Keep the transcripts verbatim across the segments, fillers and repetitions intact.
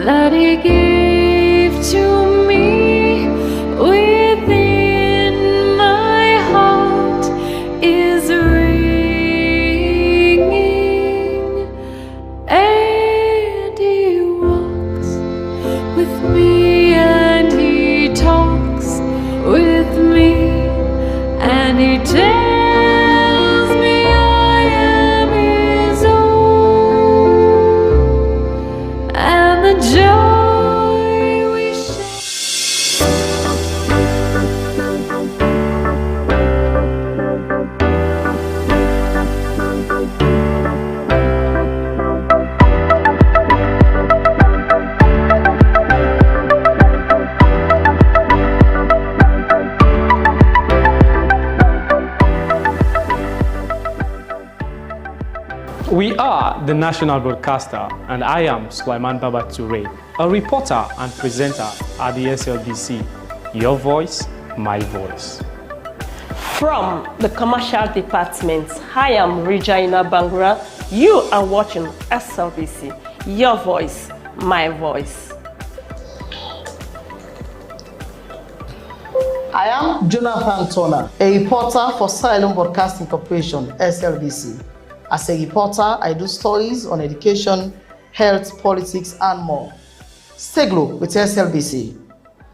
that he gave to me within my heart is ringing, and he walks with me and he talks with me, and he tells me I am his own, and the joy we share. We are the national broadcaster, and I am Sulaiman Baba Ture, a reporter and presenter at the S L B C. Your voice, my voice. From the commercial department, I am Regina Bangura. You are watching S L B C, your voice, my voice. I am Jonathan Turner, a reporter for Sierra Leone Broadcasting Corporation, S L B C. As a reporter, I do stories on education, health, politics, and more. Stay glo with S L B C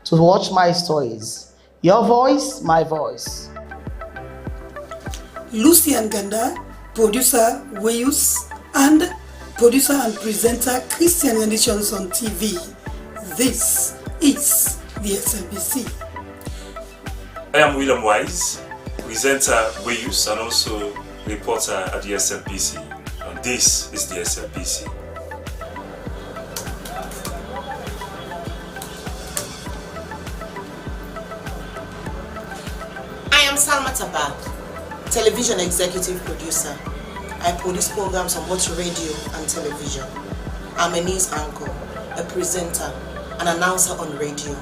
to watch my stories. Your voice, my voice. Lucy Nganda, producer Weyus, and producer and presenter Christian Renditions on T V. This is the S L B C. I am William Wise, presenter Weyus and also reporter at the S L B C. And this is the S L B C. I am Salma Tabak, television executive producer. I produce programs on both radio and television. I'm a news anchor, a presenter, an announcer on radio.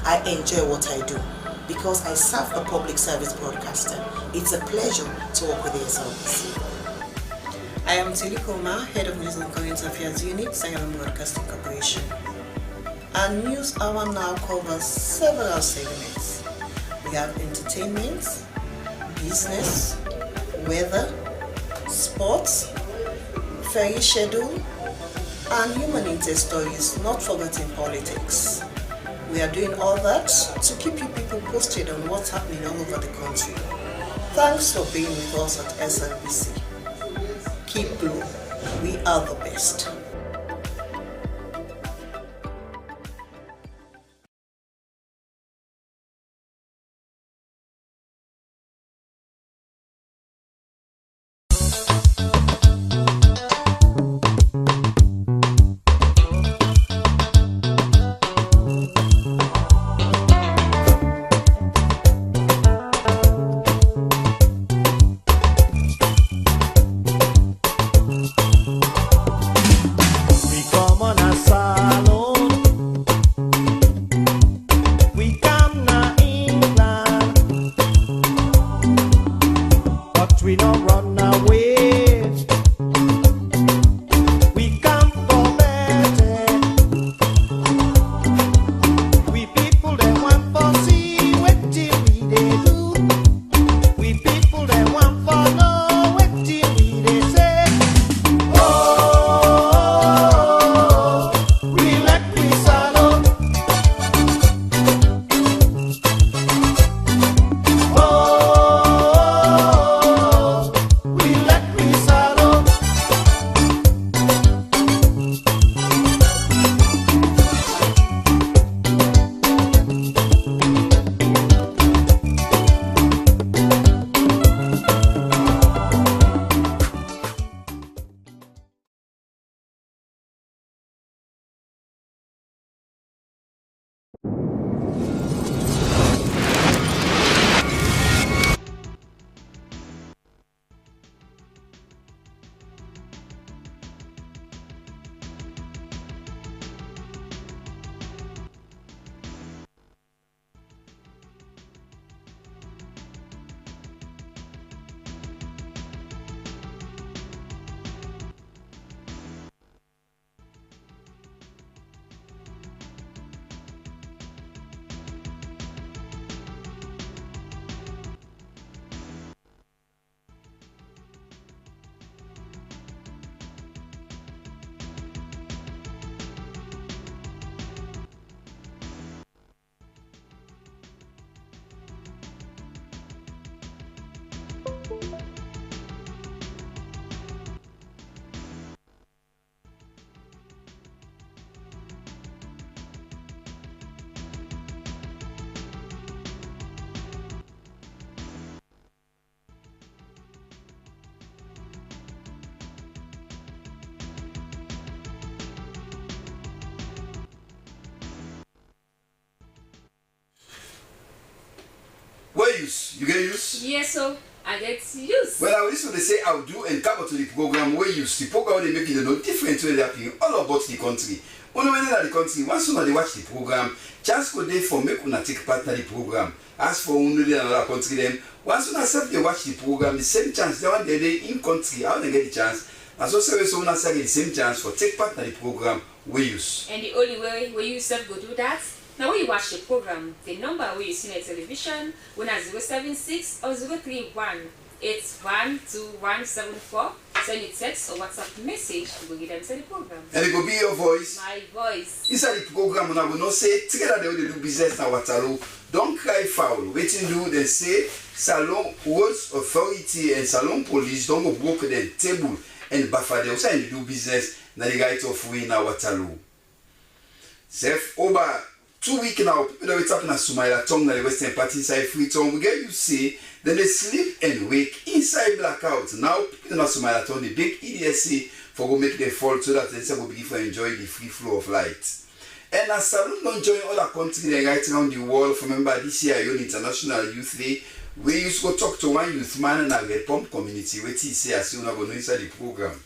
I enjoy what I do because I serve a public service broadcaster. It's a pleasure to work with the S L B C. I am Tili Koma, Head of News and Current Affairs Unit, Sierra Leone Broadcasting Corporation. Our news hour now covers several segments. We have entertainment, business, weather, sports, ferry schedule, and human interest stories, not forgetting politics. We are doing all that to keep you people posted on what's happening all over the country. Thanks for being with us at S L B C. Keep blue. We are the best. Use. You get use? Yes, so I get use. Well, I wish to say how do and come to the program wey use the program wey dey make you know different wey dey happen all about the country. Unu wey dey na the country, once una dey watch the program, chance go dey for make una take part na the program. As for unu dey na another country dem, once una sef dey watch the program, the same chance, that one dey dey in country, how dem get the chance, na so sef wey so una sef get the same chance for take part na the program wey use. And the only way wey you sef go do that, na when you watch the program. The number wey you see na television, wey na zero seven six or zero three one eight one two one seven four. Send a text or WhatsApp message, we go read am inside the program. And it go be your voice. My voice. Inside the program, una go know say together dem wey dey do business na Waterloo don cry foul. Wetin do dem say Salon Roads Authority and Salon Police don go broke dem table and bafa dem. Who say dey do business na the right of way na Waterloo. Sef over two week now, people don wait up na Sumaila Town na the western part inside Freetown. We get you say dem dey sleep and wake inside blackout. Now people na Sumaila Town dey beg E D S A for go make dem fall so that dem sef go begin for enjoy the free flow of light. And as Salon don join other country dem right around the world for remember this year Yon International Youth Day, we use go talk to one youth man na Red Pump community wetin he say as una go know inside the program.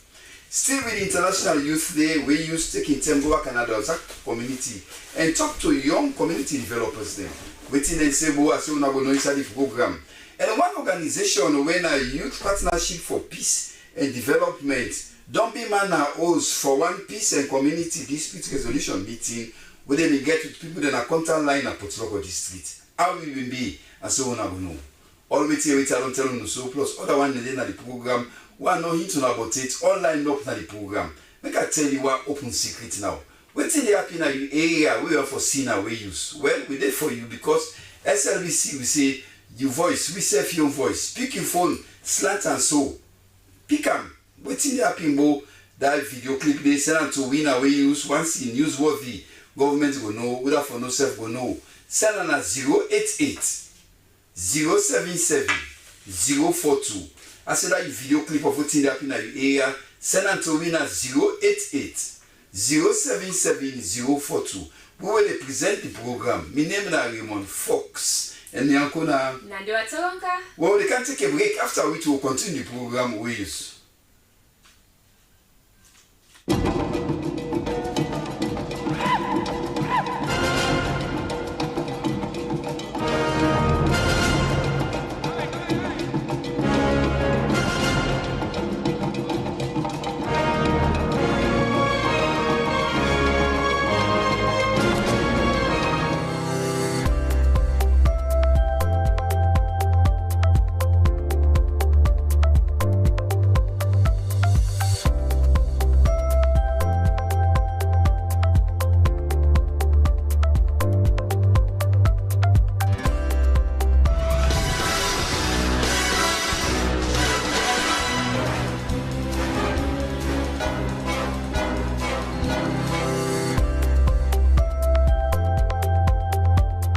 Still with International Youth Day, we use taking time go back another Zak community and talk to young community developers dem. Wetin dem say, bro, I say una go know inside the program. And one organization wey na Youth Partnership for Peace and Development don be man na host for one peace and community dispute resolution meeting wey dem bin get with people dem na Contact Line na Port Loko District. How e bin be, I say una go know. All wetin wetin I don tell unu so plus other one dey na the program wey I no hint una about it all line up na the program. Make I tell you one open secret now. Wetin dey happen na you area wey you for see na wey use well we dey for you because S L B C we say you voice we sef your voice pick your phone slant and so pick am wetin dey happen bo that video clip dey send am to winner wey use one see newsworthy government go know whether for no sef go know send am na zero eight eight zero seven seven zero four two. I say that you video clip of wetin dey happen na you area send am to me na zero eight eight zero seven seven zero four two. We wey dey present the program, my name na Raymond Fox and my uncle na Nandoa Toronka. Well, they can take a break after which we'll continue the program with.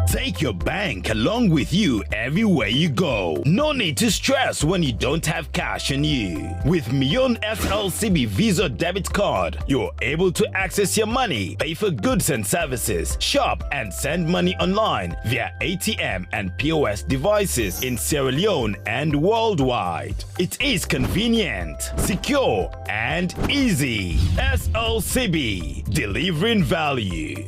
Take your bank along with you everywhere you go. No need to stress when you don't have cash on you. With Mion F L C B Visa debit card, you're able to access your money, pay for goods and services, shop and send money online via A T M and P O S devices in Sierra Leone and worldwide. It is convenient, secure, and easy. S L C B, delivering value.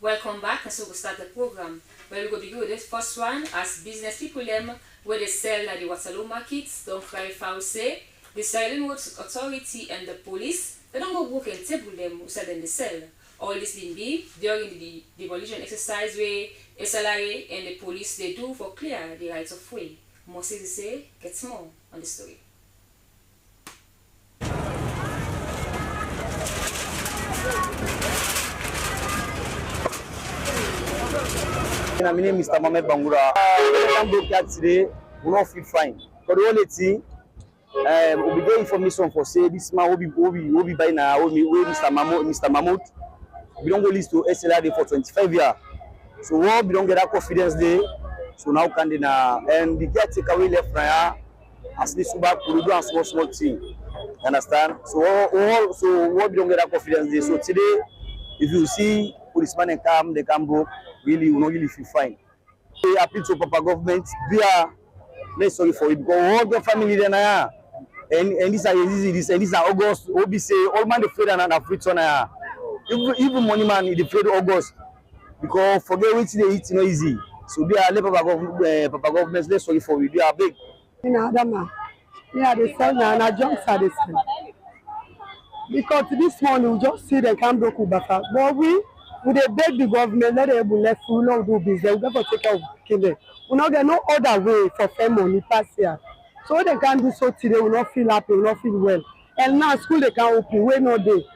Welcome back, and so we start the program. Well, we go begin with this first one as business people dem wey dey sell na the Waterloo market don cry foul say the Sierra Leone Roads Authority and the police dem don go broke and table dem who sell dem dey sell. All this bin be during the demolition exercise wey S L R A and the police dey do for clear the right of way. Mosisi say get more on the story. Na mi name Mister Mohammed Bangura. Uh, we don break yard today, we no fit find. For the only thing, um, we bin get information for say this man wey be wey be wey be buy na wey be wey Mister Mahmoud Mister Mahmoud bin don go list to S L R dey for twenty-five year. So we bin don get that confidence dey. So now can dey na and the caretaker wey left na ya as little back we dey do am small small thing. You understand? So all, all so we bin don get that confidence dey. So today If you see policeman dem come, dem come broke, really, we no really feel fine. We appeal to Papa government, they are, let's sorry for it, because all the family dem na ya. And, and this are easy, this, and this are August, O B C, all man dey afraid and afraid so na ya. Even, even money man, e dey afraid August. Because forget wetin dey eat, no easy. So they are, let Papa gov-, eh, Papa government, let's sorry for it, they are big. In Adama, me I dey sell na, na junks I dey sell. Because this morning we just see dem come broke we basa. But we, we dey beg the government, let dem able left we, no do business, we get for take care of pikin dem. We no get no other way for find money pass here. So when dem come do so today, we no feel happy, we no feel well. And now school dey come open, wey no dey.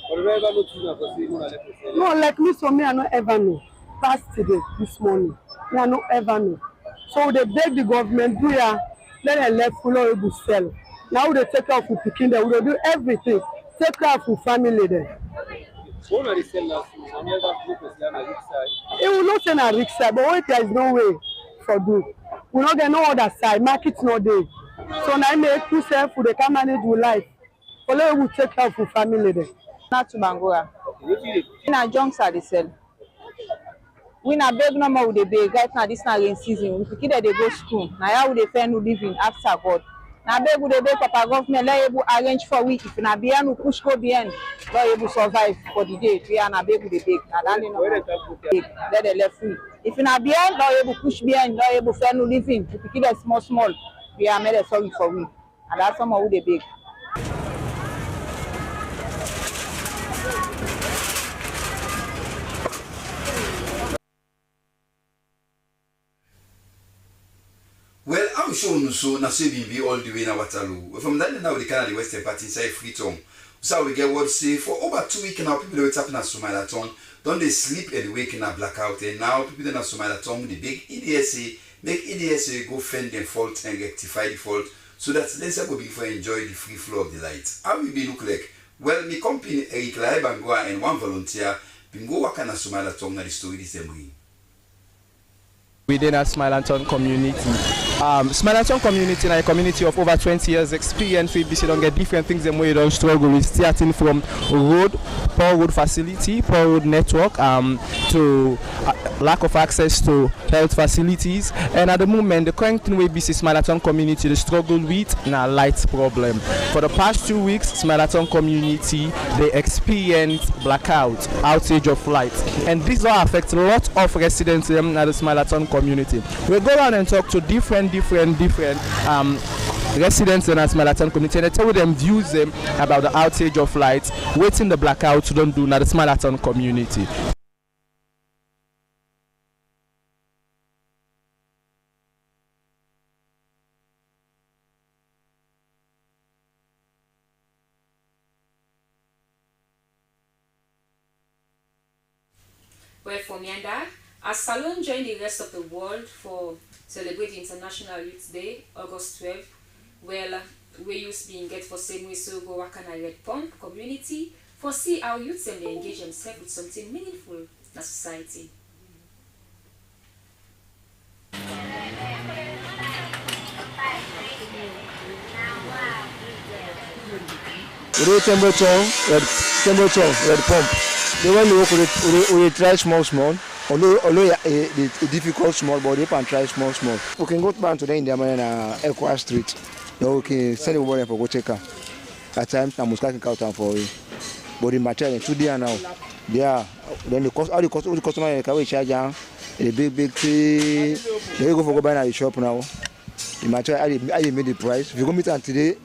But you no ever know true na for say una left for sell? No, like me so, me I no ever know. Pass today, this morning, me I no ever know. So we dey beg the government, do ya, let dem left we, no able sell. Now we dey take care of we pikin dem, we dey do everything, take care of we family dem. But una dey sell na so, una never go for sell na which side? E, we know say na risk side, but wait, there is no way for do. We no get no other side, market no dey. So na im make we sef we dey come manage we life. Only we take care of we family dem. Na to Bangura. Okay, wetin you dey do? Na junks I dey sell. We na beg no more, we dey beg. Right now, this na rain season. We pikin dem dey go school. Na ya we dey find we living after God. Na beg we dey beg Papa government, let able arrange for we. If na behind we push go behind, no able survive for the day. We are na beg we dey beg. Na that day no more. Let dem left we. If na behind, no able push behind, no able find we living. We pikin dem small small. We are make dem sorry for we. And that's some of who dey beg. Well, how we show unu so, na so e bin be all the way na Waterloo. Well, from that day now, we dey kind of the western part inside Freetown. So we get word say for over two weeks now, people dey wait up na Smiley Town don dey sleep and wake na blackout, and now people dey na Smiley Town dey beg E D S A, make E D S A go find dem fault and rectify the fault, so that dem sef go begin for enjoy the free flow of the light. How e be look like? Well, mi company Eric Laibangwa and one volunteer bin go waka na Smiley Town, na the story this dem bring. We dey na Smiley Town community. Um, Smiley Town community na a community of over twenty years experience wey be say don get different things dem wey e don struggle with, starting from road, poor road facility, poor road network, um, to, uh, lack of access to health facilities. And at the moment, the current thing wey be say Smiley Town community dey struggle with na light problem. For the past two weeks, Smiley Town community dey experience blackout, outage of light, and this don affect a lot of residents dem na the Smiley Town community. We go around and talk to different, different, different, um, residents dem na Smiley Town community, and dem tell we dem views dem about the outage of light, wetin the blackout don do na the Smiley Town community. Well, for mi and I, as Salone join the rest of the world for celebrate International Youth Day, August twelve, well, we youths bin get for same way so go waka na Red Pump community for see how youths dem dey engage themselves with something meaningful na society. We dey temperature, red, temperature, Red Pump. The one we work with, we dey, we dey try small, small. Although, although, eh, e, e difficult small, but we dey pan try small, small. We can go back to the India man na Equa Street. No, we can send the woman for go check am. At times, na Muscat can count am for we. But the material, two day now, they are, then the cost, all the cost, all the customer dem carry charge am, the big, big thing. Then you go for go buy na the shop now. The material, how they, how they make the price. If you go meet am today,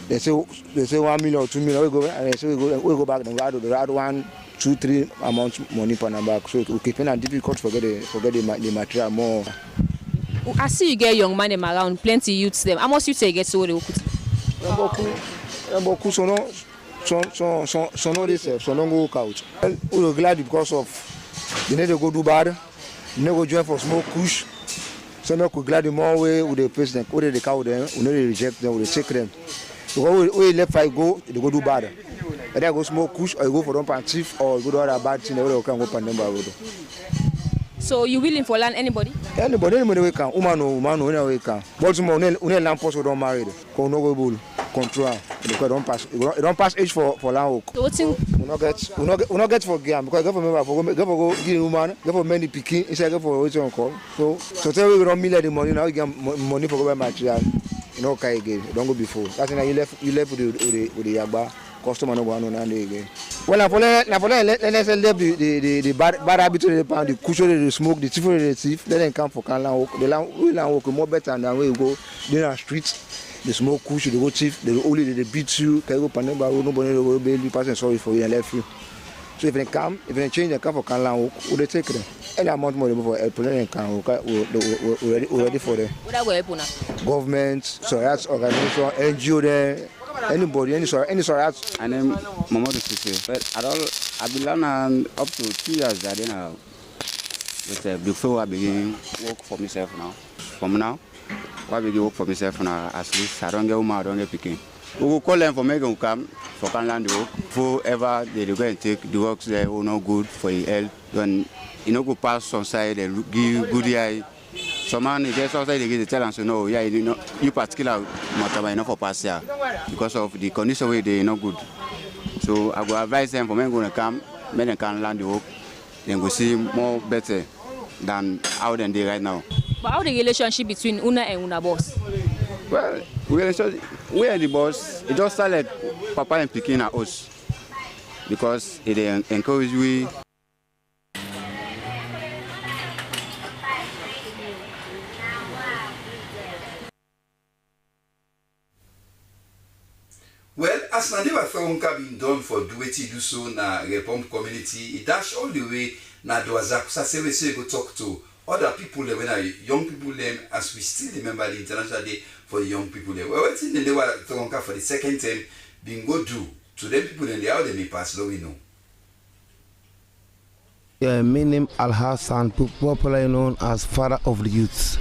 they say, they say one million or two million. We go, and they say we go, we go back, then we add, we add one, two, three amount money for am back. So we keep it difficult for get the, for get the ma-, the material more. I see you get young man dem around, plenty youths dem. How much youths you get so dey work with? Dem boku, dem boku, so no, so, so, so, so no dey sef, so no go work out. Well, we dey glad because of they no dey go do bad, they no go join for smoke kush. So make we glad the more wey we dey face dem, wey dey, dey cow dem, we no dey reject dem, we dey take dem. Because we, we left fight go, they go do bad. Whether you go smoke kush or you go for don pan thief or you go do other bad thing, wey dem go come go pan dem bad road. So you willing for learn anybody? Anybody, anybody wey come, woman o, man o, anybody wey come. But small, we no, we no learn person wey don married, 'cause we no go able. control am, because e don pass, e don, e don pass age for, for land work. So wetin? We no get, we no get, we no get for give am, because get for member for go, get for go give the woman, get for many pikin inside, get for wetin we call. So, so tell we don millionaire the money now, we get mo-, money for go buy material. E no carry again, e don go before. That's why you left, you left with the, with the, with the yagba. Customer no go know na dey again. Well, na for let, na for let, let, let dem left the, the, the, the bad, bad habit wey dey pound, the kush wey dey smoke, the thief wey dey thief. Let dem come for can land work. The land, we land work more better than wey you go dey na street. Dey smoke kush, dey go thief, dey go only dey, dey beat you, carry go Panegba road, nobody no go bail you, person sorry for you and left you. So if dem come, if dem change, dem come for can land work, we dey take dem. Any amount money for help, let dem come, we, we, we, we, we ready, we ready for dem. Whether go help una? Government, Soriat organization, N G O dem, anybody, any Soriat, any Soriat. My name Momodu Sise. Well, I don, I be learn am up to two years. I dey now. But, uh, before I begin work for myself now. From now, I begin work for myself now. At least I don get woman, I don get pikin. We go call dem for make dem come for can land the work. Before ever they dey go and take the works there, wey no good for your health. Then e no go pass some side, dem give you good eye. Some man, e get some side, dey tell am say, "No, yeah, you know, you particular matter, you no for pass here because of the condition wey dey, e no good." So I go advise dem for make dem come, make dem can land the work. Dem go see more better than how dem dey right now. But how the relationship between una and una boss? Well, we relationship, we and the boss, e just start like papa and pikin na us, because e dey en-, encourage we. Well, as Nandeba Throwing bin don for do wetin e do so na Repomp community, e dash all the way na Doaza Kusasewe, so e go talk to other people dem wey na young people dem, as we still remember the International Day for the Young People dem. Well, wetin Nandeba Throwing for the second term bin go do to dem people dem, dey how dem bin pass, lo we know. Yeah, my name Alhassan, po-, popularly known as Father of the Youth.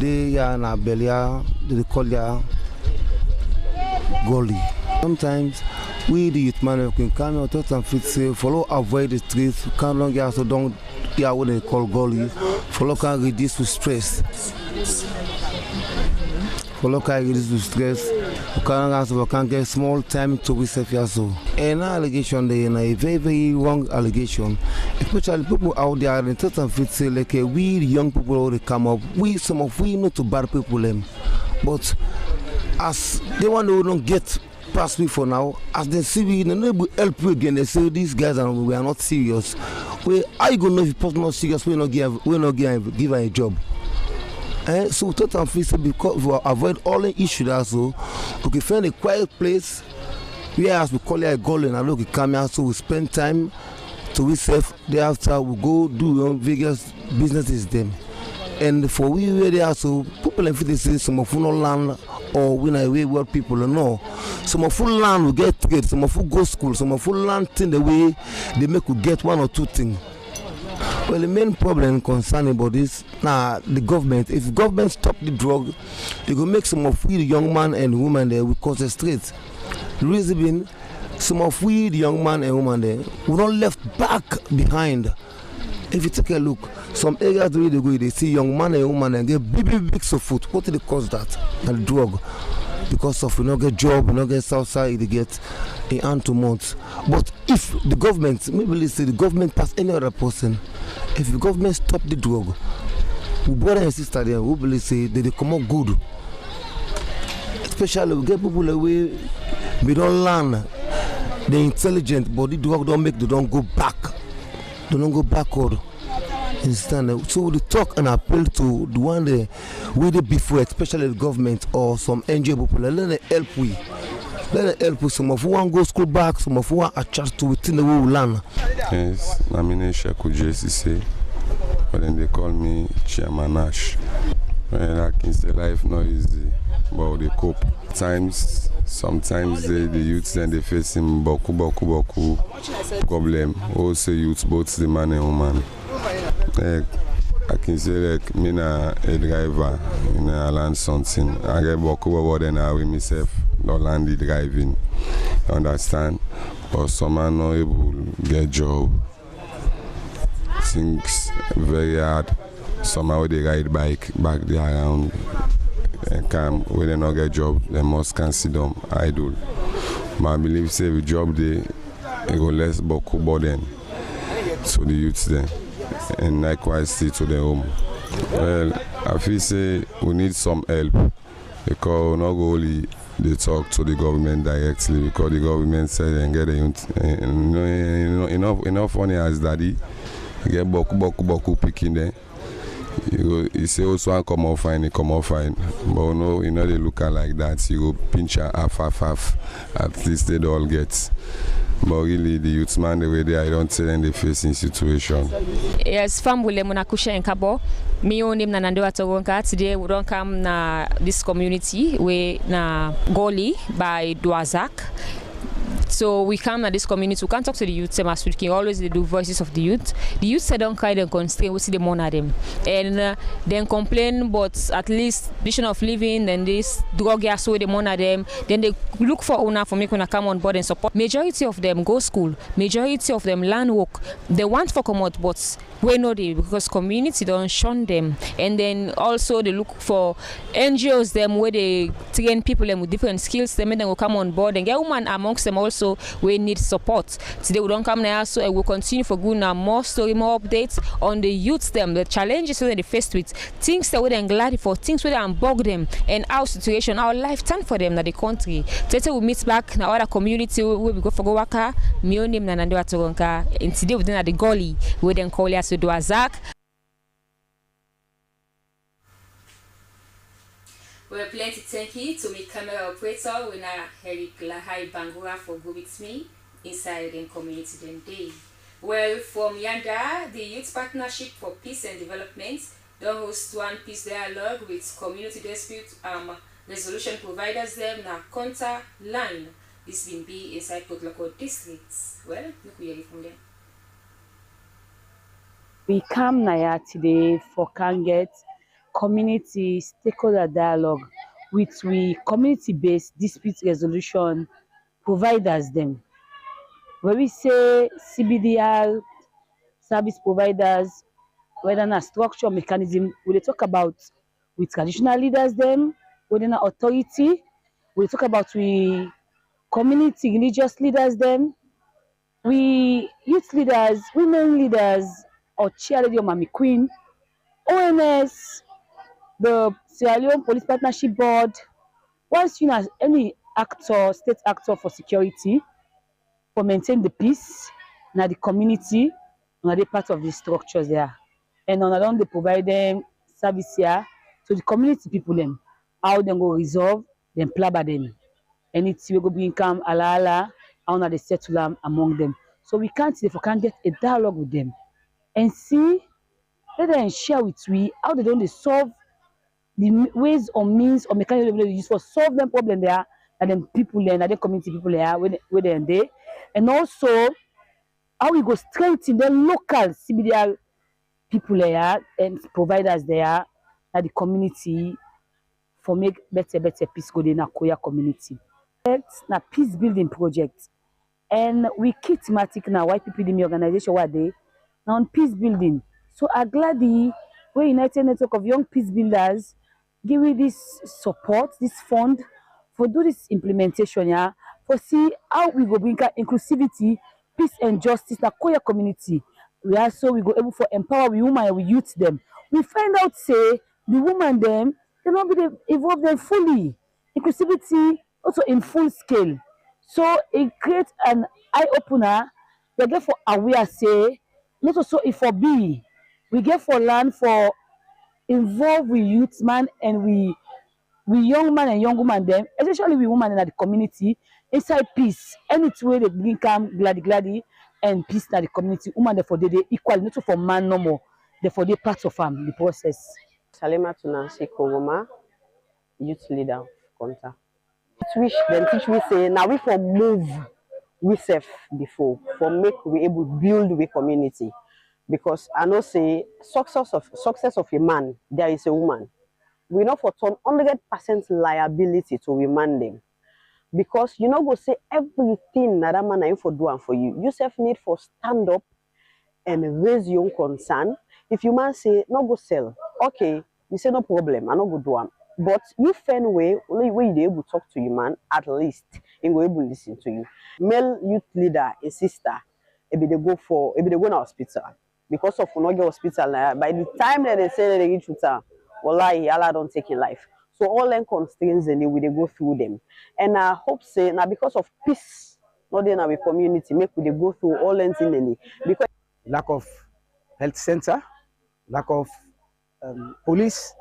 Dey ya na Belia, dey dey call ya Gully. Sometimes we the youth man we can come out and fit say follow avoid the streets, come along here so don't ya wey dey call Gully, follow can reduce the stress. For local reduce the stress, we can ask for can get small time to we sef ya so. And that allegation dey na a very, very wrong allegation. Especially people out there, they tell some fit say like, eh, we the young people wey dey come up, we some of we not to bad people dem. But as they want to don't get pass we for now, as they see we, they no able help we again. They say these guys are, we are not serious. We, how you go know if person not serious? We not give, we not give, give am a job. Eh, so we talk am fit say because we avoid all the issue that so, we can find a quiet place where as we call it a Gully, and look, we come here so we spend time to we sef. Thereafter we go do we own various businesses dem. And for we where they are so, people dem fit dey say some of we no learn or we na wayward people, no. Some of we learn, we get trade, some of we go school, some of we learn thing the way they make we get one or two thing. Well, the main problem concerning about this na the government. If government stop the drug, e go make some of we the young man and woman there we concentrate. The reason being, some of we the young man and woman there, we don't left back behind. If you take a look, some areas wey dey go, you dey see young man and woman dem get big, big, big so foot. What dey cause that? Na the drug. Because of you no get job, you no get south side, you dey get a hand to mouth. But if the government, maybe let's say the government pass any other person, if the government stop the drug, we brother and sister dem, we believe say they dey comot good. Especially we get people like we, we don learn, they intelligent, but the drug don make they don go back. They don go backward. Understand? So we dey talk and appeal to the one dey wey dey before, especially the government or some N G O people, let dem help we. Let dem help we. Some of we wan go school back, some of we wan adjust to wetin wey we learn. Yes, na me name Sheku J C C, but dem dey call me Chairman Nash. Well, I can say life no easy, but we dey cope. Times, sometimes the, the youth dem dey face some boku, boku, boku problem. We say youth, both the man and woman. Like, I can say, like, me na a driver, you know, I learn something. I get boku bobo, then I will myself don learn the driving. You understand? But some are not able get job. Things very hard. Some are wey dey ride bike back there around. Dem kam, wey dem nɔ get job, dem must kam sidɔm idle. But I believe say if job dey, e go less boku burden to the youths dem, and likewise still to their home. Well, I feel say we need some help, because we no go only dey talk to the government directly, because the government sef dem get the youth, eh, no, e no, e no, e no funny as daddy get boku boku boku pikin dem. You go, you say also one comot fine, e comot fine, but no, you no dey look am like that. You go pinch am half half half, at least they don get. But really, the youth man, the way they are, I don't say dem dey face in situation. Yes, fam wule muna kushe en kabo. Mi own name na Nandewa Togonka. Today we don come na this community wey na Goli by Duazak. So we come na this community, we can talk to the youth dem as we can always dey do voices of the youth. The youth sef don carry dem constrain wetin dey mona dem. And uh, dem complain, but at least condition of living and this drug ya so wey dey mona dem, dem dey look for una for make una come on board and support. Majority of dem go school, majority of dem learn work. Dem want for comot, but wey no dey, because community don shun dem. And then also dey look for N G Os dem wey dey train people dem with different skills dem, make dem go come on board. And get woman amongst dem also wey need support. Today we don come na here, so I will continue for good na more story, more updates on the youth dem, the challenges wey dem dey face with, things dem wey dem glad for, things wey dem bug dem, and how situation, how life turn for dem na the country. Tete we meet back na other community wey we go for go waka. Mi own name na Nandewa Togonka, and today we dey na the gully wey dem call here so Duazak. Well, plenty thank you to my camera operator, wey na Eric Lahai Bangura, for go with me inside in community dem day. Well, from Yanda, the Youth Partnership for Peace and Development don host one peace dialogue with community dispute um, resolution providers dem na Conta Line. This bin be inside Port Loko District. Well, make we hear it from them. We come na here today for can get community stakeholder dialogue with we community-based dispute resolution providers dem. Wey we say C B D R service providers, whether na structure mechanism, we dey talk about with traditional leaders dem, whether na authority, we dey talk about we community religious leaders dem, we youth leaders, women leaders, or chair lady or mami queen, O N S, the Sierra Leone Police Partnership Board, once you na any actor, state actor for security, for maintain the peace, na the community, una dey part of the structures there. And una don dey provide dem service here to the community people dem. How dem go resolve, dem plaba dem. Anything wey go bring come alaala, how una dey settle am among dem. So we can't dey for can get a dialogue with dem and see, let dem share with we how they don dey solve the m- ways or means or mechanism wey dem dey use for solve dem problem there, na dem people there, na dem community people there wey dem- wey dem dey, and also how we go strengthen dem local C B D R people there and providers there, na the community for make better better peace go dey na Koya community. Project na peace building project, and we key thematic na Y P P D me organization wey I dey na on peace building. So I glad the way United Network of Young Peace Builders give we this support, this fund for do this implementation, yeah, for see how we go bring out inclusivity, peace and justice na Koya community. We also we go able for empower we woman and we youth them. We find out say the woman them they no be dey involve them fully. Inclusivity also in full scale. So it create an eye opener. We get for aware say not also if for be we get for land for involve we youth man and we we young man and young woman dem, especially we woman in the community, inside peace. Anything wey dey bring am gladi gladi and peace na the community, woman dem for dey dey equally, not for man no more. Dem for dey part of am the process. Salimatu Nancy Kogoma, youth leader of Konta. Teach we, dem teach we say na we for move we sef before for make we able build we community, because I know say success of success of a man there is a woman. We no for turn hundred percent liability to we man dem, because you no go say everything na that man na him for do am for you. You sef need for stand up and raise your own concern. If you man say no go sell, okay, you say no problem, I no go do am. But you find way wey you dey able talk to your man, at least he go able listen to you. Male youth leader, a sister, e be dey go for e be dey go na hospital. Because of we no get hospital, na by the time dem dey say dem dey reach town, wallahi, Allah don take him life. So all dem constraints dem dey, we dey go through them. And I hope say na because of peace no dey na we community make we dey go through all dem thing dem dey. Because lack of health center, lack of um, police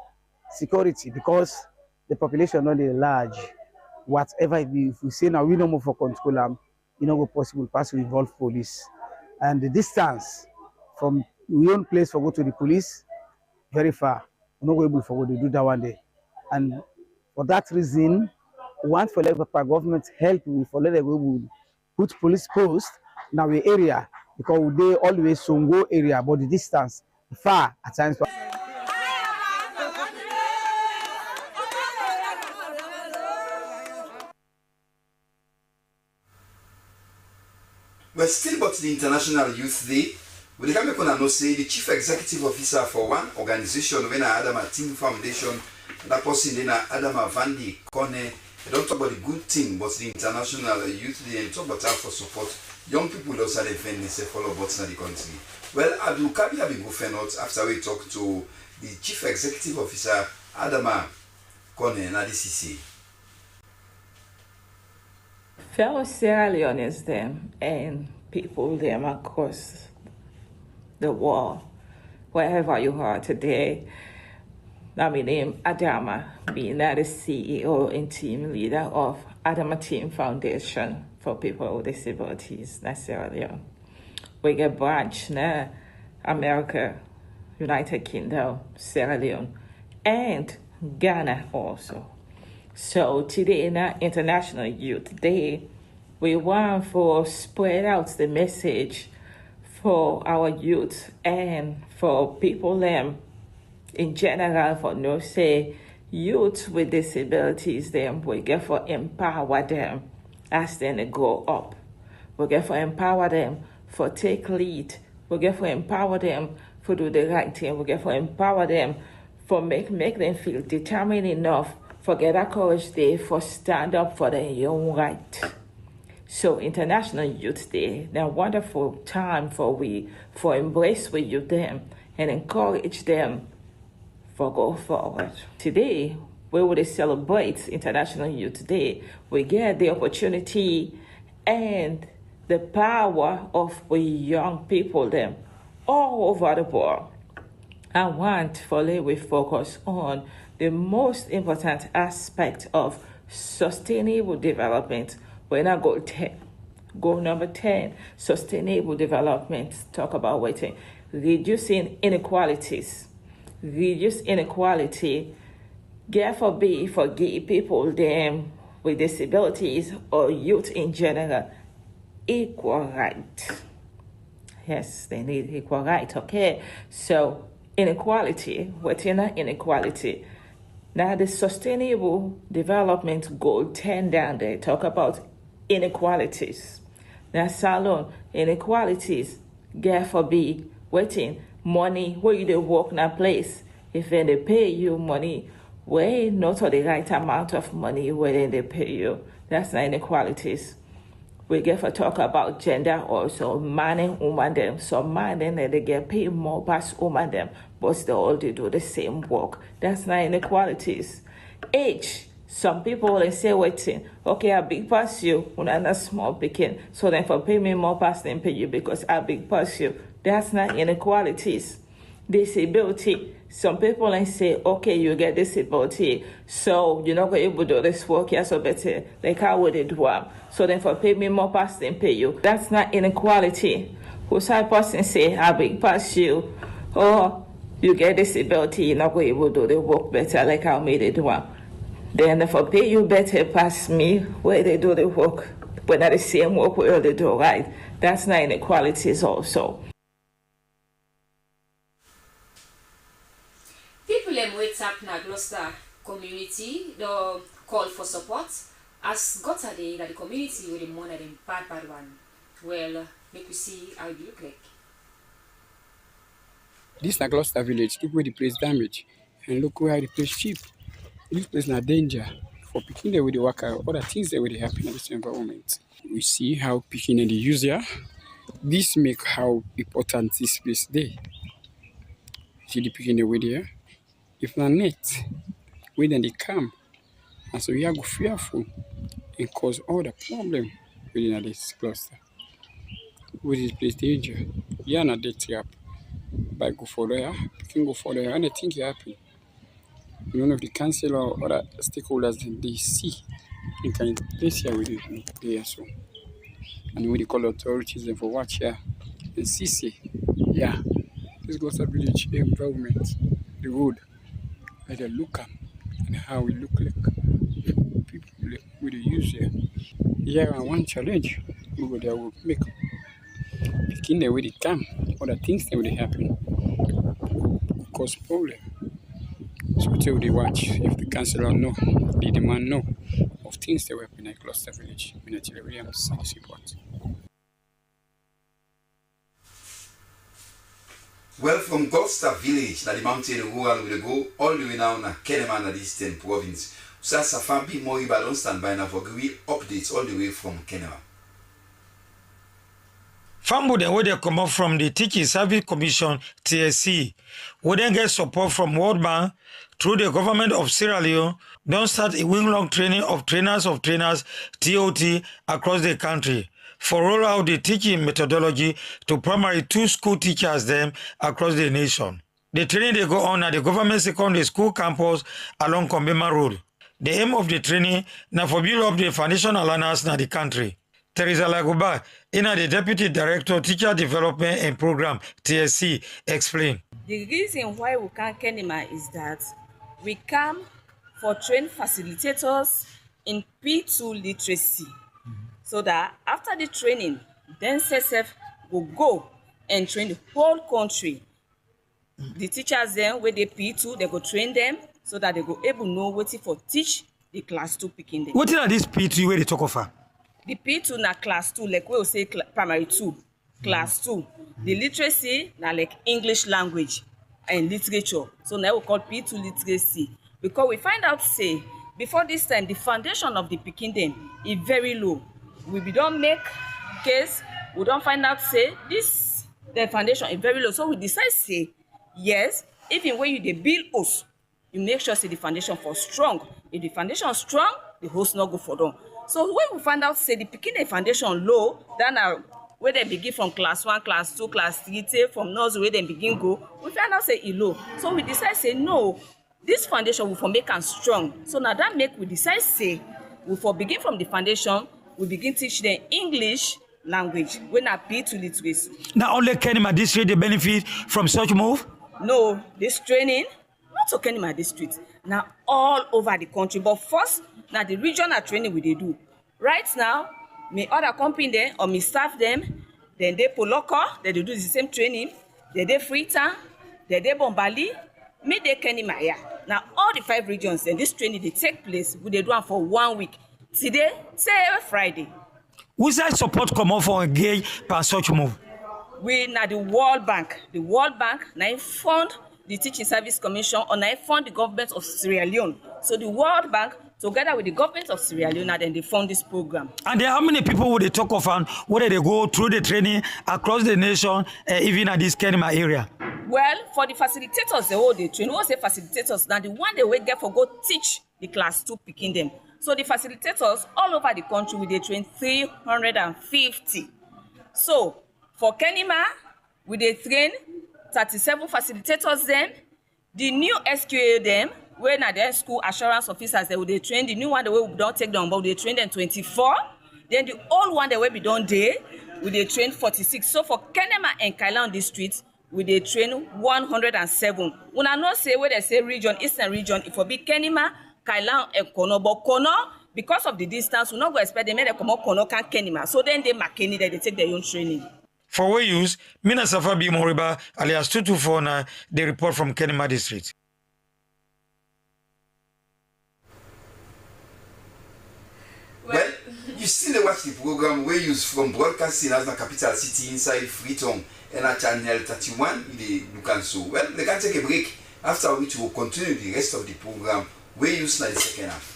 security, because the population don dey large. Whatever e be, if we say na we no more for control am, e no go possible pass we involve police. And the distance from we own place for go to the police very far. We no go able for go dey do that one day. And for that reason, we want for let Papa government help we for let dem go put police post na we area, because we dey always Songo area, but the distance far at times. But still, but the International Youth Day, we dey come make una know say the chief executive officer for one organization wey na Adama Team Foundation, that person dey na Adama Vandi Kone. E don talk about the good thing, but the International Youth Day and talk about how for support young people wey dey also dey fend themselves for all about na the country. Well, Abdul Kabir bin go find out after we talk to the chief executive officer, Adama Kone, na this he say. Fellow Sierra Leoneans dem and people dem across the world, wherever you are today, na mi name Adama, mi na the C E O and team leader of Adama Team Foundation for People with Disabilities na Sierra Leone. We get branch na America, United Kingdom, Sierra Leone, and Ghana also. So today na International Youth Day. We want for spread out the message for our youth and for people dem in general for know say youth with disabilities dem, we get for empower dem as dem dey grow up. We get for empower dem for take lead. We get for empower dem for do the right thing. We get for empower dem for make make dem feel determined enough for get that courage dey for stand up for their own right. So International Youth Day na wonderful time for we for embrace we youth dem and encourage dem for go forward. Today, wey we dey celebrate International Youth Day, we get the opportunity and the power of we young people dem all over the world. I want for let we focus on the most important aspect of sustainable development. Wey na goal ten. Goal number ten, sustainable development. Talk about wetin? Reducing inequalities. Reduce inequality. Get for be for give people dem with disabilities or youth in general equal right. Yes, they need equal right. Okay. So inequality, wetin na inequality? Na the sustainable development goal ten down there talk about inequalities. Na salon inequalities get for be wetin? Money wey you dey work na place, if dem dey pay you money wey not the right amount of money wey dem dey pay you, that's na inequalities. We get for talk about gender also. Man and woman dem, some man dem dem dey get pay more pass woman dem, but they all dey do the same work. That's na inequalities. Age. Some people dey say wetin? Okay, I big pass you, una na small pikin, so dem for pay me more pass dem pay you because I big pass you. That's na inequalities. Disability. Some people dey say, okay, you get disability, so you no go able do this work here so better like how we dey do am. So dem for pay me more pass dem pay you. That's na inequality. Who side person say I big pass you, or you get disability, you no go able do the work better like how me dey do am. Then dem for pay you better pass me wey dey do the work, but na the same work we all dey do, right? That's na inequalities also. People dem wey tap na Gloucester community don call for support as gutter dey na the community wey dey mourn na dem bad bad one. Well, make we see how e look like. Dis na Gloucester village, people wey dey place damage and look how the place cheap. Dis place na danger for pikin dem wey dey waka, other things dem wey dey happen na dis environment. We see how pikin dem dey use here. Dis make how important dis place dey. See the pikin dem wey dey here. If na net wey dem dey come, na so here go fearful and cause all the problem wey dey na dis cluster. Wey dis place danger. Here na death trap. Bike go follow here, pikin go follow here, anything fit happen. You no know if the council or other stakeholders dem dey see the kind place here wey dey dey here so. And we dey call authorities dem for watch here and see say, yeah, this Gbosa village environment, the road, as dem look am and how e look like. People wey dey use here. Here na one challenge we go dey make. Pikin dem wey dey come, other things dem wey dey happen go cause problem. So we take we dey watch if the councillor know, the demand know of things dem wey happen at Cluster Village. Minatile Williams, Sunday Report. Well, from Gulfstar Village na the mountain rural we dey go all the way now na Kenema na the Eastern Province. Usa Safa B Moriba don stand by now for give we updates all the way from Kenema. Fambu dem wey dey comot from the Teaching Service Commission, T S C, wey dem get support from World Bank through the government of Sierra Leone, don start a week-long training of trainers of trainers, T O T, across the country for roll out the teaching methodology to primary two school teachers dem across the nation. The training dey go on na the government secondary school campus along Kombima Road. The aim of the training na for build up the foundational learners na the country. Teresa Laguba, ina the deputy director teacher development and program, T S C, explain. The reason why we come Kenema is that we come for train facilitators in P two literacy, so that after the training, dem sef sef go go and train the whole country. The teachers dem wey dey P two, dem go train dem so that dem go able know wetin for teach the class two pikin dem. Wetin na this P two wey dey talk of am? The P two na class two, like we go say cla- primary two, class two. The literacy na like English language and literature. So na we call P two literacy. Because we find out say before this time, the foundation of the pikin dem e very low. We bin don make case, we don find out say this the foundation e very low. So we decide say, yes, even when you dey build house, you make sure say the foundation for strong. If the foundation strong, the house no go for down. So when we find out say the pikin dem foundation low, that na wey dem begin from class one, class two, class three, take from nursery wey dem begin go, we find out say e low. So we decide say no, this foundation we for make am strong. So na that make we decide say we for begin from the foundation, we begin teach dem English language wey na P two literacy. Na only Kenema district dey benefit from such move? No, this training not to Kenema district, na all over the country, but first na the regional training we dey do. Right now, mi other company dem or mi staff dem, dem dey Poloko, dem dey do the same training, dem dey Freetown, dem dey Bonbali, mi dey Kenema here. Na all the five regions dem this training dey take place, we dey do am for one week. Today, say Friday. Which side support comot for engage pan such move? We na the World Bank. The World Bank na im fund the Teaching Service Commission or na im fund the government of Sierra Leone. So the World Bank together with the government of Sierra Leone, na dem dey fund this program. And then how many people we dey talk of am wey dey go through the training across the nation, eh, even at this Kenema area? Well, for the facilitators dem wey dey train, we say facilitators na the one dem wey get for go teach the class two pikin dem. So the facilitators all over the country, we dey train three hundred and fifty. So for Kenema, we dey train thirty-seven facilitators dem. The new S Q A dem, wey na dem school assurance officers dem, we dey train the new one dem wey we don take dem, but we dey train dem twenty-four. Then the old one dem wey bin don dey, we dey train forty-six. So for Kenema and Kailahun district, we dey train one hundred and seven. Una know say wey dem say region, Eastern region, e for be Kenema, Kailahun and Kono. But Kono, because of the distance, we no go expect dem make dem comot Kono come Kenema. So dem dey Makeni, dem dey take their own training. For we use, mi na Safa B Moriba alias Tutu for na dey report from Kenema district. Well, you still dey watch the program wey use from broadcasting as na capital city inside Freetown, and na channel thirty-one you dey look am so. Well, dem can take a break, after which we go continue the rest of the program We use na di second half.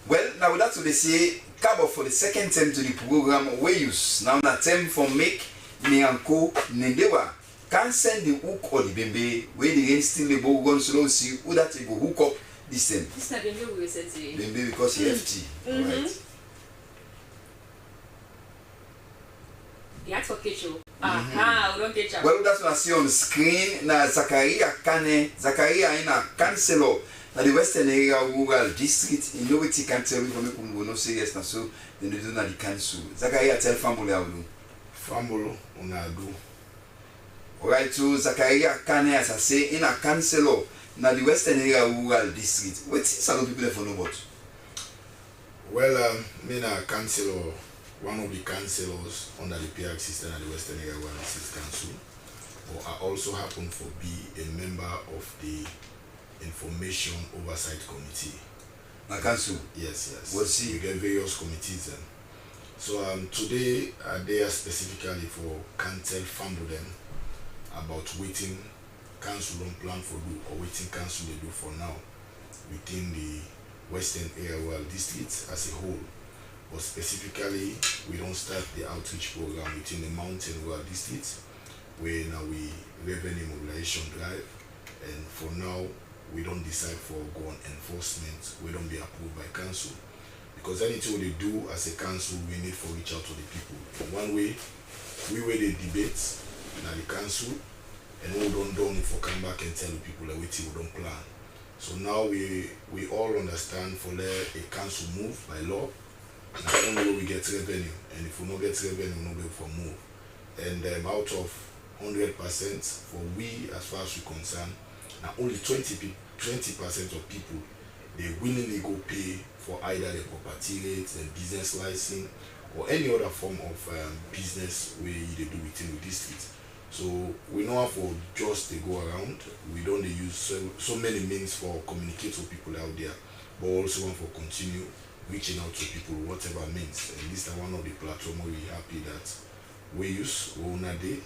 Well, na with dat we dey say kabɔ for di second term to di program We Use. Now na term for make mi and co nendewa can send di hook or di bembe wey di rain still dey go run slow, see who dat e go hook up dis term. Dis na bembe we go send to you. Bembe because e hefty. Alright. Di heart for catch o. Aha, we don catch am. Well, dat una see on screen na Zakaria Kane. Zakaria na councillor na di Western Area Rural District. E know wetin e can tell we for make we know say yes, na so dem dey do na di council. Zakaria, tell Fambolo how we do. Fambolo, una do. Alright, so Zakaria Kane, as I say, e na councillor na di Western Area Rural District. Wetin Salone people dem for know about? Well, um, mi na councillor, one of the councillors under the P R C system at the Western Area Rural District Council, but I also happen for be a member of the Information Oversight Committee. Na council? Yes, yes. Well, see. We get various committees dem. So, um, today, I dey here specifically for can tell Fambolo dem about wetin council don plan for do or wetin council dey do for now within the Western Area Rural District as a whole. But specifically, we don start the outreach program within the Mountain Rural District, wey na we revenue mobilization drive, and for now, we don decide for go on enforcement wey don be approved by council. Because anything we dey do as a council, we need for reach out to the people. In one way, we wey dey debate na the council, and we don done for come back and tell the people, like, wetin we don plan. So now we, we all understand for let a council move by law, na only when we get revenue, and if we no get revenue, we no be able for move. And, um, out of hundred percent for we, as far as we concern, na only twenty peop-, twenty percent of people dey willingly go pay for either the property rate, the business license, or any other form of, um, business wey you dey do within the district. So we no wan for just dey go around. We don dey use so, so many means for communicate with people out there, but also wan for continue reaching out to people, whatever means. And this na one of the platform wey we happy that we use, wey una dey,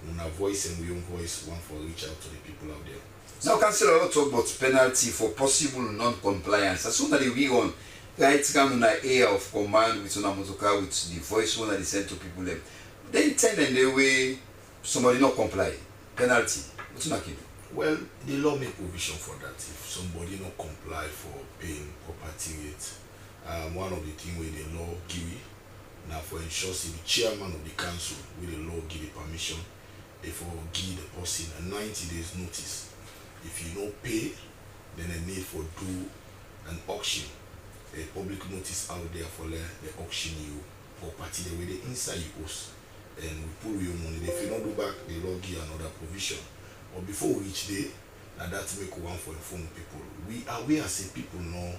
una voice and we own voice wan for reach out to the people out there. Now, councillor, don talk about penalty for possible non-compliance. As una dey we on, right, come una area of command with una motor car with the voice wey una dey send to people dem. Then ten dem dey wey somebody no comply, penalty, wetin una go do? Well, the law make provision for that. If somebody no comply for paying property rate, um, one of the thing wey the law give na for ensure say the chairman of the council wey the law give the permission, dey for give the person a ninety days notice. If you no pay, then dem need for do an auction, a public notice out there for let the auction you property dem wey dey inside you house. And we pull your money. If you no do back, the law give another provision. But before we reach there, na that make we wan for inform people. We are, we as a people no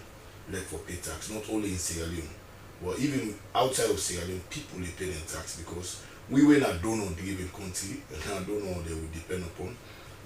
like for pay tax, not only in Sierra Leone, but even outside of Sierra Leone, people dey pay dem tax because we wey na donor driven country, na donor dem we depend upon.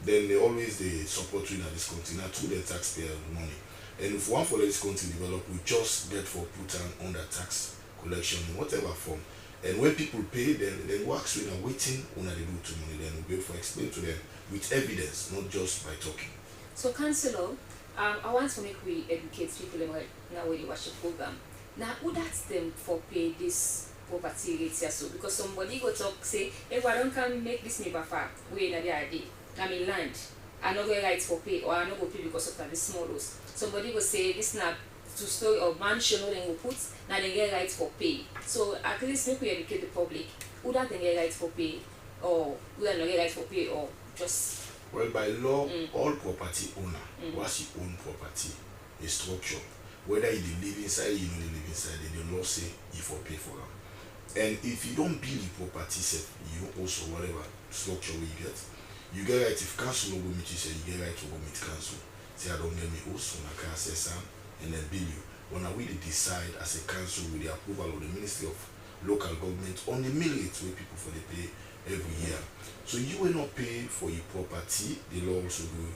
Then dem always dey support we na this country, na through the taxpayer money. And if we wan for let this country develop, we just get for put am under tax collection in whatever form. And when people pay, then dem go ask we na wetin una dey do with the money, then we go for explain to them with evidence, not just by talking. So, councillor, um, I want to make we educate people dem right now wey dey watch the program. Na who that dem for pay this property rate here so? Because somebody go talk say, "Hey, I don come make this mi bafa wey na there I dey, na mi land. I no get right for pay, or I no go pay because of na this small house." Somebody go say, "This na two story or mansion wey dem go put, na dem get right for pay." So at least make we educate the public. Who that dem get right for pay? or we no get right for pay, or just? Well, by law, mm. all property owner, mm. once you own property, a structure, whether you dey live inside, you no dey live inside, the law say you for pay for am. And if you don build the property sef, you also whatever structure wey you get, you get right, if council no go meet you sef, you get right to go meet council. Say I don get me house, una can assess am and then bill you. But na we dey decide as a council with the approval of the Ministry of Local Government on the mill rate wey people for dey pay every year. So you wey no pay for your property, the law also go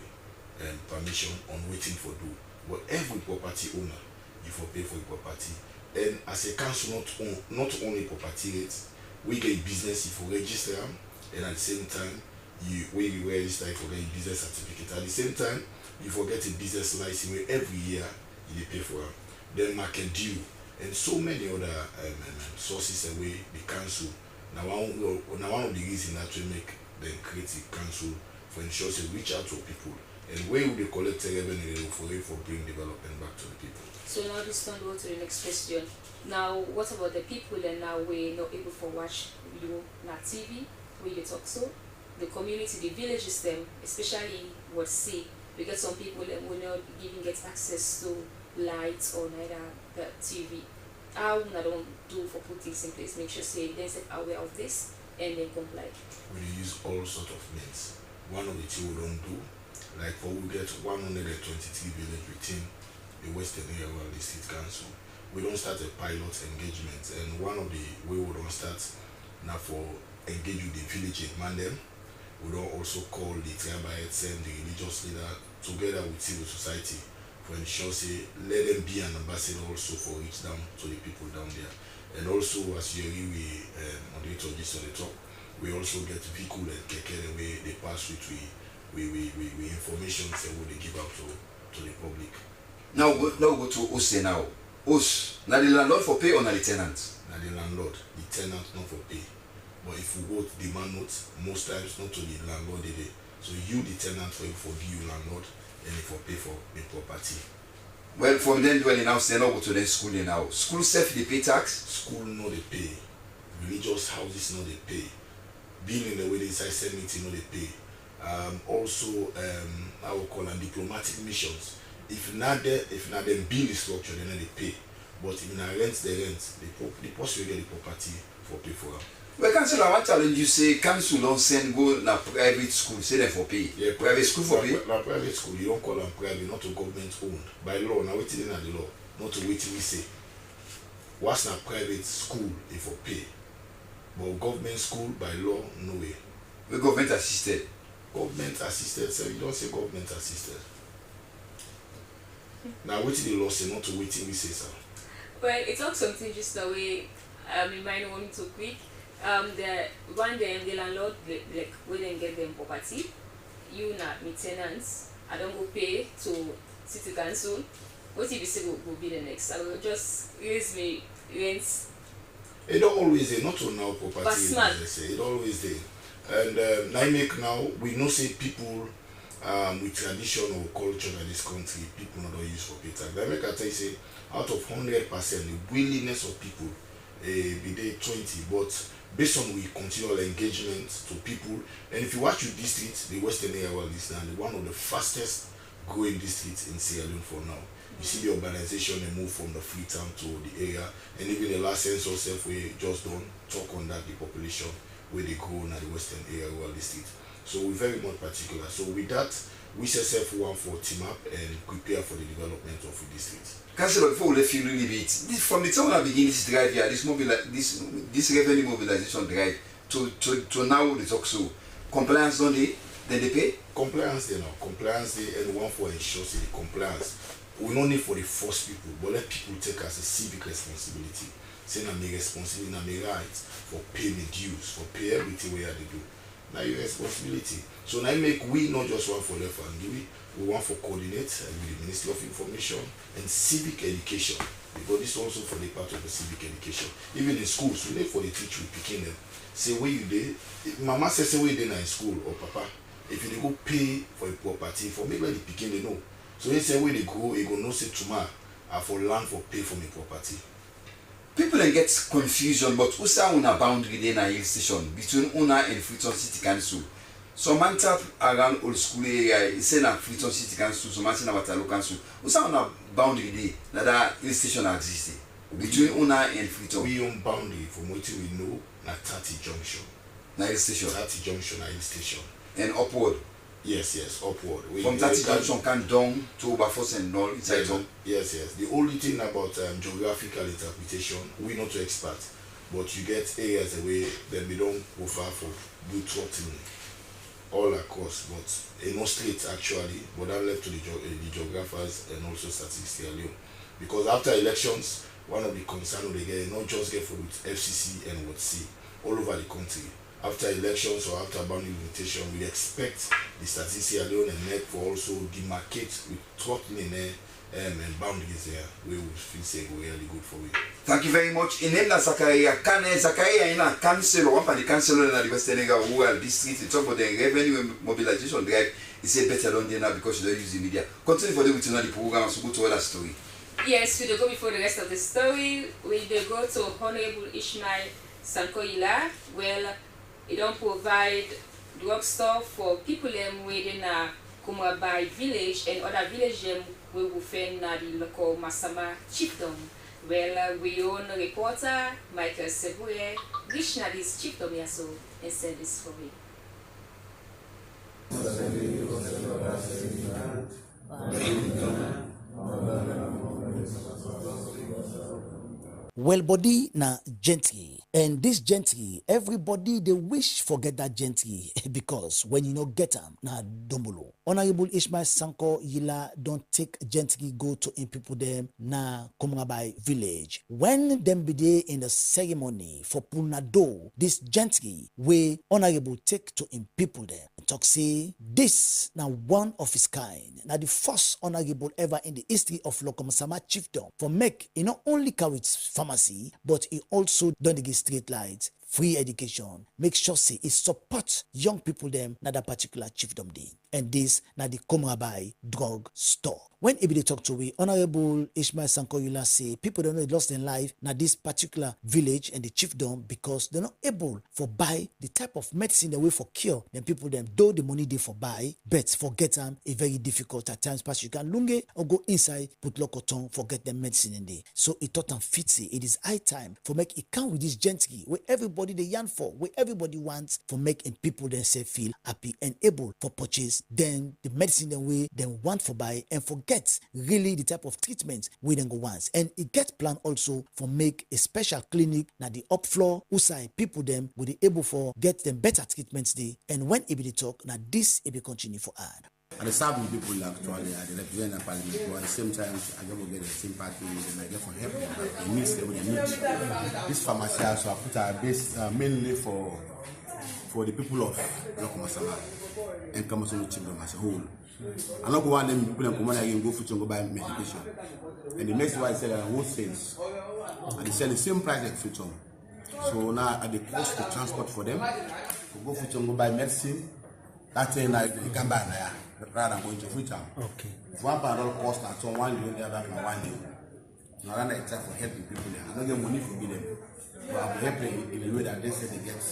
um, permission on wetin for do. But every property owner, you for pay for your property. And as a council, not own, not only property rate, we get business, you for register am, and at the same time, you wey you register, you for get business certificate. At the same time, you for get a business license wey every year you dey pay for am. Then market due and so many other um, um, um, sources wey the council na one na one of the reason that we make dem create the council for ensure say reach out to people and wey we dey collect the revenue dem for for bring development back to the people. So now this turn go to the next question. Now, what about the people dem now wey no able for watch you na T V wey you talk so? The community, the villages dem, especially what see, we get some people dem wey no even get access to light or neither the T V. How una don do for put things in place, make sure say dem sef aware of this and dem comply? We dey use all sort of means. One of the thing we don do, like for we get one hundred and twenty-three village within the Western Area Rural District Council. We don start a pilot engagement, and one of the way we don start na for engage with the village headman dem. We don also call the tribal head dem, the religious leader, together with civil society for ensure say let dem be an ambassador also for reach down to the people down there. And also, as you hear we um, moderator this on the talk, we also get vehicle and keke dem wey dey pass with we we we we, we information say we dey give out to to the public. Now we go now we go to host dem now. Host, na the landlord for pay or na the tenant? Na the landlord, the tenant no for pay. But if we go demand note, most times not to the landlord dey dey. So you the tenant for for be you landlord, then you for pay for the property. Well, from then dwelling now say no go to then school dey now. School sef dey pay tax? School no dey pay. Religious houses no dey pay. Building dem wey dey inside cemetery no dey pay. Um, also, um, I will call am diplomatic missions. If na dem, if na dem build the structure, dem no dey pay. But if na rent dem rent, the pro the person wey get the property for pay for am. Well, council, I wan challenge you say council don send go na private school say dem for pay. Yeah, private school for pay. Na private school, you don call am private, not to government owned. By law, na wetin dey na the law, not to wetin we say. Once na private school, e for pay. But government school by law, no way. Wey government assisted. Government assisted, sir, you don say government assisted. Na wetin the law say, not to wetin we say, sir. Well, e talk something just now wey um, im mind want to quick. Um, the one dem the landlord like wey dem get dem property, you na mi tenant, I don go pay to city council. Wetin be say go go be the next? I go just raise mi rent. E don always dey, not to now property. Personal. E don always dey. And um, na im make now we know say people um, with tradition or culture na this country, people no don use for pay tax. But make I tell you say, out of hundred percent, the willingness of people eh, be dey twenty, but based on we continual engagement to people, and if you watch with district, the Western Area Rural District na the one of the fastest growing districts in Sierra Leone for now. You see the urbanization dey move from the free town to the area, and even the last census sef wey just done talk on that, the population wey dey grow na the Western Area Rural District. So we very much particular. So with that, we sef sef wan for team up and prepare for the development of the district. Councillor, before we left you really bit, this, from the time I begin this drive here, this mobili this this revenue mobilization drive to to to now we dey talk so, compliance don dey, dem dey pay? Compliance dey now, compliance dey, and we wan for ensure say the compliance, we no need for dey force people, but let people take as a civic responsibility. Say na mi responsibility, na mi right for pay mi dues, for pay everything wey I dey do. Na your responsibility. So na im make we no just wan for left hand, we we wan for coordinate uh, with the Ministry of Information and Civic Education, because this also for the part of the civic education. Even in schools, we need for dey teach we pikin dem. Say where you dey, mama say say where you dey na in school or papa. If you dey go pay for a property, for make let the pikin dey know. So he say where they go, he go know say tomorrow I for land for pay for my property. People dem get confusion, but usay una boundary dey na Hill Station between una and Freetown City Council? Some man tap around Old School area, e say na Freetown City Council, some man say na Waterloo Council. Usay una boundary dey na that Hill Station exist between una and Freetown? We own boundary, from wetin we know, na thirty junction. Na Hill Station. Thirty junction na Hill Station. And upward? Yes, yes, upward. We, from we thirty can junction come down to Wilberforce and all inside town? Yes, yes. The only thing about, um, geographical interpretation, we not too expert, but you get areas wey dem bin don go far for do throttling all across, but e no straight actually, but that left to the geo-, eh, the geographers and also Statistics Sierra Leone. Because after elections, one of the concern we dey get, e no just get for with F C C and what C, all over the country. After elections or after boundary limitation, we dey expect the Statistics Sierra Leone and nec for also demarcate with throttling, eh, um, and boundaries there wey we feel say go really good for we. Thank you very much. Im name na Zachariah Kane. Zachariah, im na councillor, one of the councillor na the Western Area Rural District. E talk about the revenue mobilization drive. E say better don dey now because you don use the media. Continue for dey with una the program as we go to other story. Yes, we dey go before the rest of the story. We dey go to Honourable Ishmael Sankoyila. Well, e don provide drugstore for people dem wey dey na Kumrabai village and other village dem wey we find na the local Masama chiefdom. Well, we own reporter Michael Sebure reach na this chiefdom here so and send this for we. Well, body na gentry, and this gentry, everybody dey wish for get that gentry because when you no get am, na dombolo. Honourable Ishmael Sanko Yila don take gentry go to im people dem na Kumrabai village. When dem bin dey in the ceremony for Punado, this gentry wey Honourable take to im people dem, e talk say this na one of his kind. Na the first Honourable ever in the history of Lokomasama chiefdom for make e not only carry pharmacy, but e also don dey give street light, free education, make sure say e support young people dem na that particular chiefdom dey. And this na the Kumrabai drug store. When e bin dey talk to we, Honourable Ishmael Sankoyila say people dem no dey lost dem life na this particular village and the chiefdom because dem no able for buy the type of medicine dem wey for cure dem people dem, though the money dey for buy, but for get am e very difficult at times pass you can lunge or go inside put lokoton for get dem medicine dem dey. So e thought am fit say it is high time for make e come with this gentry wey everybody dey yarn for, wey everybody want for make im people dem sef feel happy and able for purchase dem the medicine dem wey dem want for buy and for get really the type of treatment wey dem go want. And e get plan also for make a special clinic na the up floor usay people dem go dey able for get dem better treatment dey. And when e bin dey talk, na this e bin continue for add. I dey serve the people actually. I dey represent the parliament, but at the same time, I get for get the sympathy and I get for help them. Like, they need, they need. This pharmacy also, I put our base, uh, mainly for, for the people of Lokomasama and Kamasolo Kingdom as a whole. I no go want them people dem comot again go Futon go buy medication. And the next one I sell na wholesale. I dey sell the same price like Futon. So now I dey cost the transport for them. We go Futon go buy medicine. That thing na you can buy na ya rather than going to Futon. Okay. If one pound don cost na so one euro, the other na one euro. Na that na try for help the people dem. I no get money for give them, but I go help them in a way that they say they get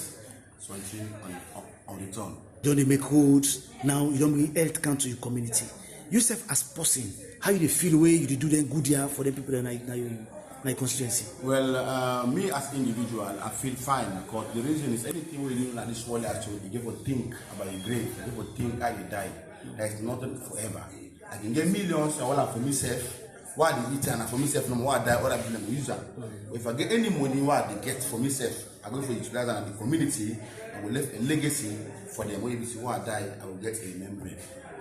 something on, on, on return. Don dey make roads now, you don bring health come to your community. You sef as person, how you dey feel wey you dey do dem good ya for dem people dem na, na your, na your constituency? Well, uh, me as individual, I feel fine because the reason is anything wey you do na this world actually, you get for think about your grave, you get for think how you die. There is nothing forever. I can get millions, I want am for myself. Why I dey eat am na for myself no more. Why I die, other people go use am. But if I get any money wey I dey get for myself, I go for utilize am in the community. I go leave a legacy for them. When you see why I die, I will get a memory.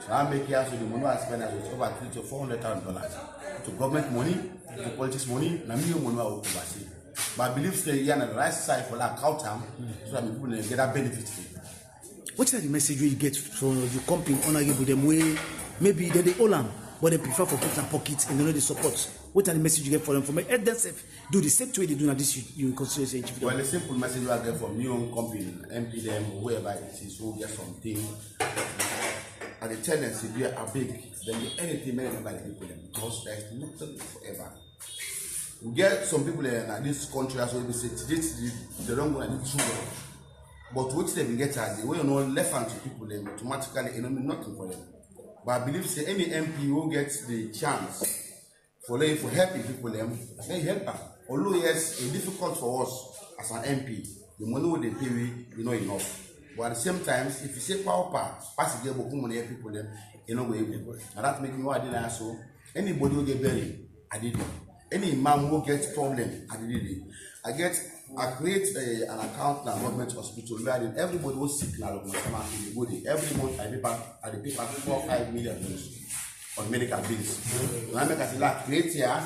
So I make here so the money I spend as over three to four hundred thousand dollars to government money, to politics money. Na me own money I will oversee. But I believe say here na the right side for that account am, so that people dey get that benefit. Wetin na the message wey you get from your company, honourable dem wey maybe dem dey owe am, but dem prefer for put na pocket and dem no dey support? Wetin na the message you get for dem for make help dem sef do the same thing wey dey do na this you, you consider say chief? Well, a simple message wey I get from new own company, M P dem, whoever it is, who get something, I dey tell dem say, be abeg, dem dey anything, make dem no buy the people dem, because there is nothing forever. We get some people dem na dis country as we be say today today dem don go na di true world. But wetin dem bin get as dey wey you no left am to people dem automatically e no mean nothing for dem. But I believe say any M P wey get the chance for let for help im people dem, I say help am. Although yes, e difficult for us as an M P, the money wey dey pay we e no enough. But at the same time, if you say power power, pass e get boku money help people dem, e no go able. Na that make me why I dey na so. Anybody wey get bury, I dey there. Any imam wey get problem, I dey there. I get I create a, an account na government hospital where I dey everybody wey sick na Lokomasama I dey go there. Every month I pay back I dey pay back four five million dollars on medical bills. Na make I say la create here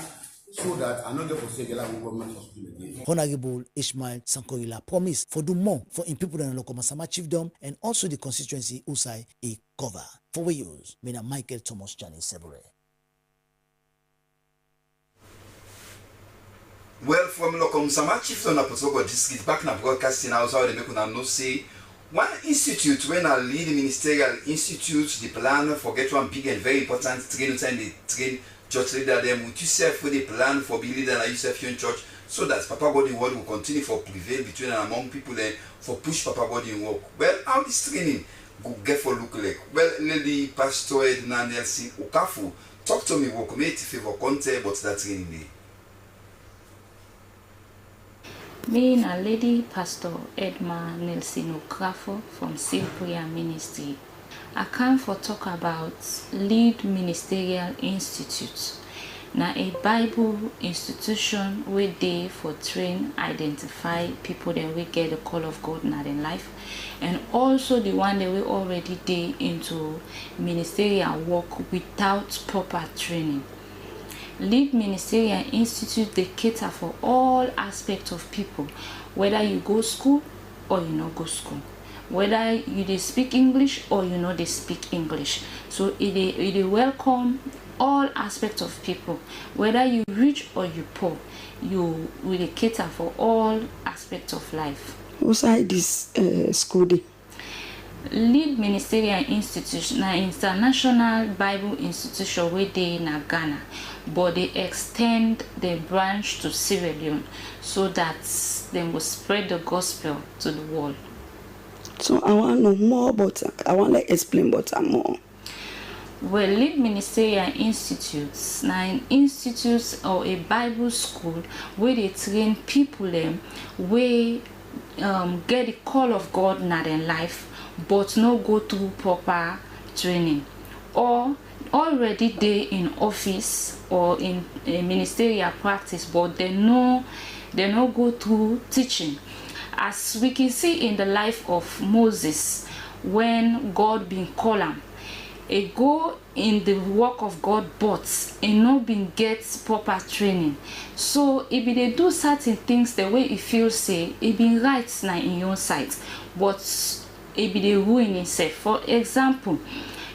so that I no get for say gala go government hospital again. Honourable Ishmael Sankorila promise for do more for im people dem Lokomasama chiefdom and also the constituency Usai e cover. For we use, me na Michael Thomas Chani Sebure. Well, from Lokomasama chiefdom na Potogo district, back na broadcasting house, how dem make una know say one institute wey na lead ministerial institute dey plan for get one big and very important training time dey train church leader dem with yousef wey dey plan for be leader na yousef yon church so that Papa God in word go continue for prevail between and among people dem for push Papa God in work. Well, how this training go get for look like? Well, Lady Pastor Edna Nelson Okafu talk to me workmate favor come tell but that training dey. Me na Lady Pastor Edma Nelson Okrafo from Seal Prayer Ministry. I come for talk about Lead Ministerial Institute. Na a Bible institution wey dey for train identify people dem wey get the call of God na dem life and also the one dem wey already dey into ministerial work without proper training. Lead Ministerial Institute dey cater for all aspect of people, whether you go school or you no go school, whether you dey speak English or you no dey speak English. So e dey e dey welcome all aspect of people, whether you rich or you poor, you we dey cater for all aspect of life. Usai dis uh, school dey? Lead Ministerial Institute na international Bible institution wey dey na Ghana, but dey extend dem branch to Sierra Leone so that dem go spread the gospel to the world. So I wan know more, but I wan like explain but am more. Well, Lead Ministerial Institute na an institute or a Bible school wey dey train people dem wey um, get the call of God na dem life, but no go through proper training, or already dey in office or in a ministerial practice, but dem no dem no go through teaching. As we can see in the life of Moses, when God bin call am, e go in the work of God, but e no bin get proper training. So e bin dey do certain things the way e feel say e bin right na in own sight, but e bin dey ruin himself. For example,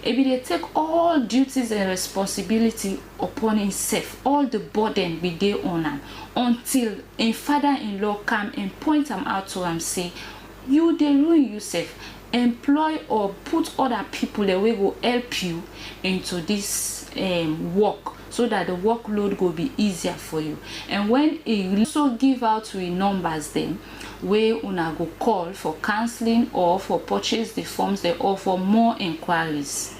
e bin dey take all duties and responsibility upon himself. All the burden bin dey on am until im father-in-law come and point am out to am say, you dey ruin yourself. Employ or put other people dem wey go help you into this um, work so that the workload go be easier for you. And when e also give out we numbers dem wey una go call for counseling or for purchase the forms dem or for more inquiries.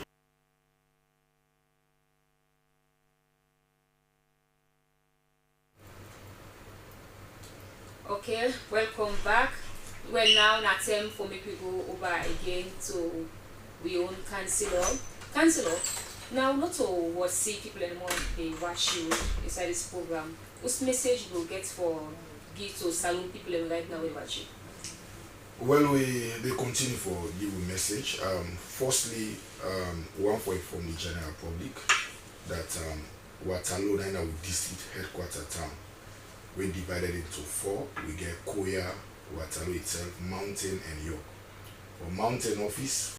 Okay, welcome back. Well, now na time for make we go over again to we own counselor. Counselor, now not to what see people anymore they watch you inside this program. Whose message you go get for give to saloon people dem right now wey dey watch you? Well, we dey continue for give we message. Um, firstly, um, one for inform the general public that um, Waterloo na na we district headquarter town wey divided into four. We get Koya, Waterloo itself, Mountain and York. For Mountain office,